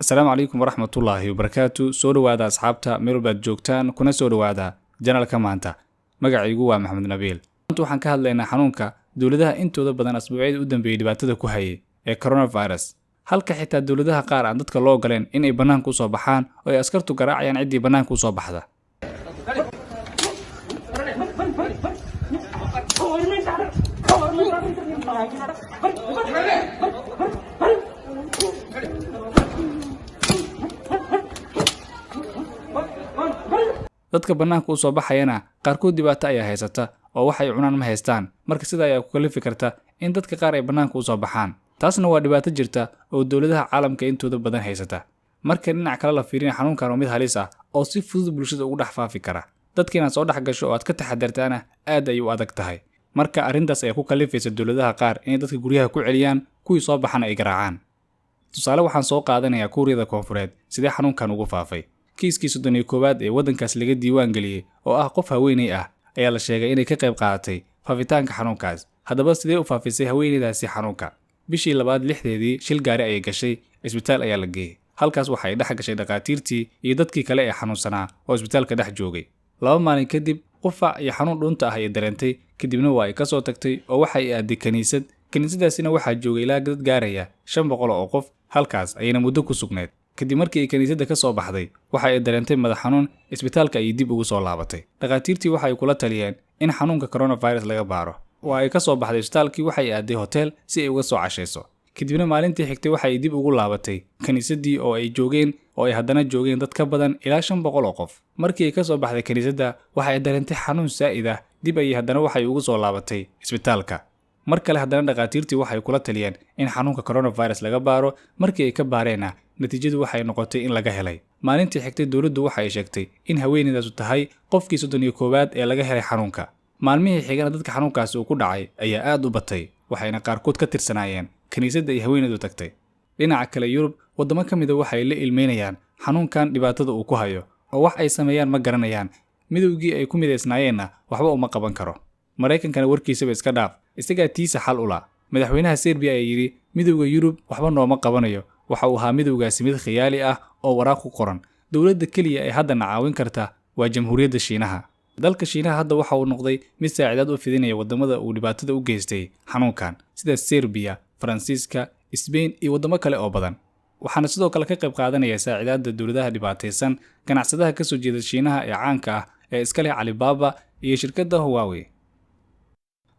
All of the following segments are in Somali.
Asalaamu calaykum waraxmatullaahi wabarakaatu. Soo dhowaada asxaabta, meel walbaad joogtaan, kuna soo dhowaada channelka maanta. Magacaygu waa Maxamed Nabiil. Maanta waxaan ka hadlaynaa xanuunka dowladaha intooda badan asbuucyadii u dambeeyey dhibaatada ku hayay ee coronavirus, halka xitaa dowladaha qaar aan dadka loo ogoleen in ay bannaanka usoo baxaan oo ay askartu garaacayaan ciddii bannaanka usoo baxda. Dadka bannaanka usoo baxayana qaarkood dhibaato ayaa haysata oo wax ay cunaan ma haystaan. Marka sida ayaa ku kalifi karta in dadka qaar ay bannaanka usoo baxaan. Taasna waa dhibaato jirta oo dowladaha caalamka intooda badan haysata. Marka dhinac kale la fiirina, xanuunkan waa mid halis ah oo si fudud bulshada ugu dhex faafi kara. Dadka inaad soo dhex gasho oo aad ka taxadartaana aad ayay u adag tahay. Marka arrintaas ayaa ku kalifaysa dowladaha qaar inay dadka guryaha ku celiyaan, kuwii soo baxana ay garaacaan. Tusaale waxaan soo qaadanayaa Kuuriyada Koonfureed. Sidee xanuunkan ugu faafay? Kiiskii 31aad ee waddankaas laga diiwaan geliyey oo ah qof haweeney ah ayaa la sheegay inay ka qayb qaadatay faafitaanka xanuunkaas. Haddaba sidee u faafisay haweeneydaasi xanuunka? Bishii labaad 6deedii shil gaari ayay gashay, isbitaal ayaa la geeyey. Halkaas waxa ay dhex gashay dhakhaatiirtii iyo dadkii kale ee xanuunsanaa oo isbitaalka dhex joogay. 2 maalin kadib qufac iyo xanuun dhuunta ah ayay dareentay, kadibna waa ay ka soo tagtay oo waxa ay aaday kaniisad. Kaniisadaasina waxaa joogay ilaa dad gaaraya 500 oo qof, halkaas ayayna muddo ku sugnayd. Kadib markii ay kaniisadda ka soo baxday, waxa ay dareentay madax xanuun, isbitaalka ayay dib ugu soo laabatay. Dhakhaatiirtii waxa ay kula taliyeen in xanuunka coronavirus laga baaro. Waa ay ka soo baxday isbitaalkii, waxa ay aaday hotel si ay uga soo cashayso. Kadibna maalintii xigtay waxa ay dib ugu laabatay kaniisaddii oo ay joogeen oo ay haddana joogeen dad ka badan ilaa 500 oo qof. Markii ay ka soo baxday kaniisadda, waxa ay dareentay xanuun saa'id ah, dib ayay haddana waxay ugu soo laabatay isbitaalka. Mar kale haddana dhakhaatiirtii waxay kula taliyeen in xanuunka coronavirus laga baaro. Markii ay ka baareenna, natiijadu waxay noqotay in laga helay. Maalintii xigtay dowladdu waxa ay sheegtay in haweeneydaasu tahay qofkii 31aad ee laga helay xanuunka. Maalmihii xigana dadka xanuunkaasi uu ku dhacay ayaa aad u batay, waxayna qaarkood ka tirsanaayeen kaniisadda ay haweeneydu tagtay. Dhinaca kale, Yurub waddamo ka mida waxay la ilmeynayaan xanuunkan dhibaatada uu ku hayo oo wax ay sameeyaan ma garanayaan. Midowgii ay ku midaysnaayeenna waxba uma qaban karo. Maraykankana warkiisaba iska dhaaf, isagaa tiisa xal u la. Madaxweynaha Serbiya ayaa yidhi midowga Yurub waxba nooma qabanayo. Waxa uu ahaa midowgaasi mid khiyaali ah oo waraaq ku qoran. Dowladda keliya ee haddana caawin karta waa Jamhuuriyadda Shiinaha. Dalka Shiinaha hadda waxa uu noqday mid saacidaad u fidinaya waddamada uu dhibaatada u geystay xanuunkan, sida Serbiya, Faransiiska, Sbain iyo waddamo kale oo badan. Waxaana sidoo kale ka qayb qaadanaya saacidaadda dowladaha dhibaataysan ganacsadaha ka soo jeeda Shiinaha ee caanka ah ee iska leh Alibaba iyo shirkadda Huawei.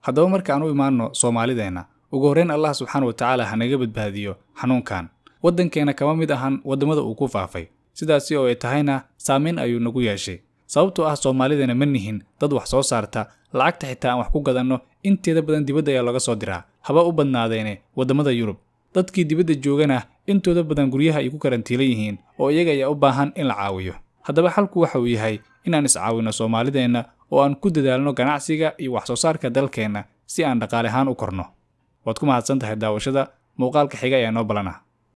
Haddaba marka aan u imaanno Soomaalideenna, ugu horreyn Allah subxaana wa tacaala ha naga badbaadiyo xanuunkan. Waddankeena kama mid ahan waddamada uu ku faafay, sidaasi oo ay tahayna saameyn ayuu nagu yeeshay. Sababtoo ah Soomaalideena ma nihin dad wax soo saarta, lacagta xitaa aan wax ku gadanno inteeda badan dibadda ayaa laga soo diraa, haba u badnaadeene waddamada Yurub. Dadkii dibadda joogana intooda badan guryaha ay ku karantiilan yihiin oo iyaga ayaa u baahan in la caawiyo. Haddaba xalku waxa uu yahay inaan iscaawinno Soomaalideenna oo aan ku dadaalno ganacsiga iyo wax soo saarka dalkeenna si aan dhaqaale ahaan u korno. Waad ku mahadsan tahay daawashada muuqaalka xiga ayaa noo balana.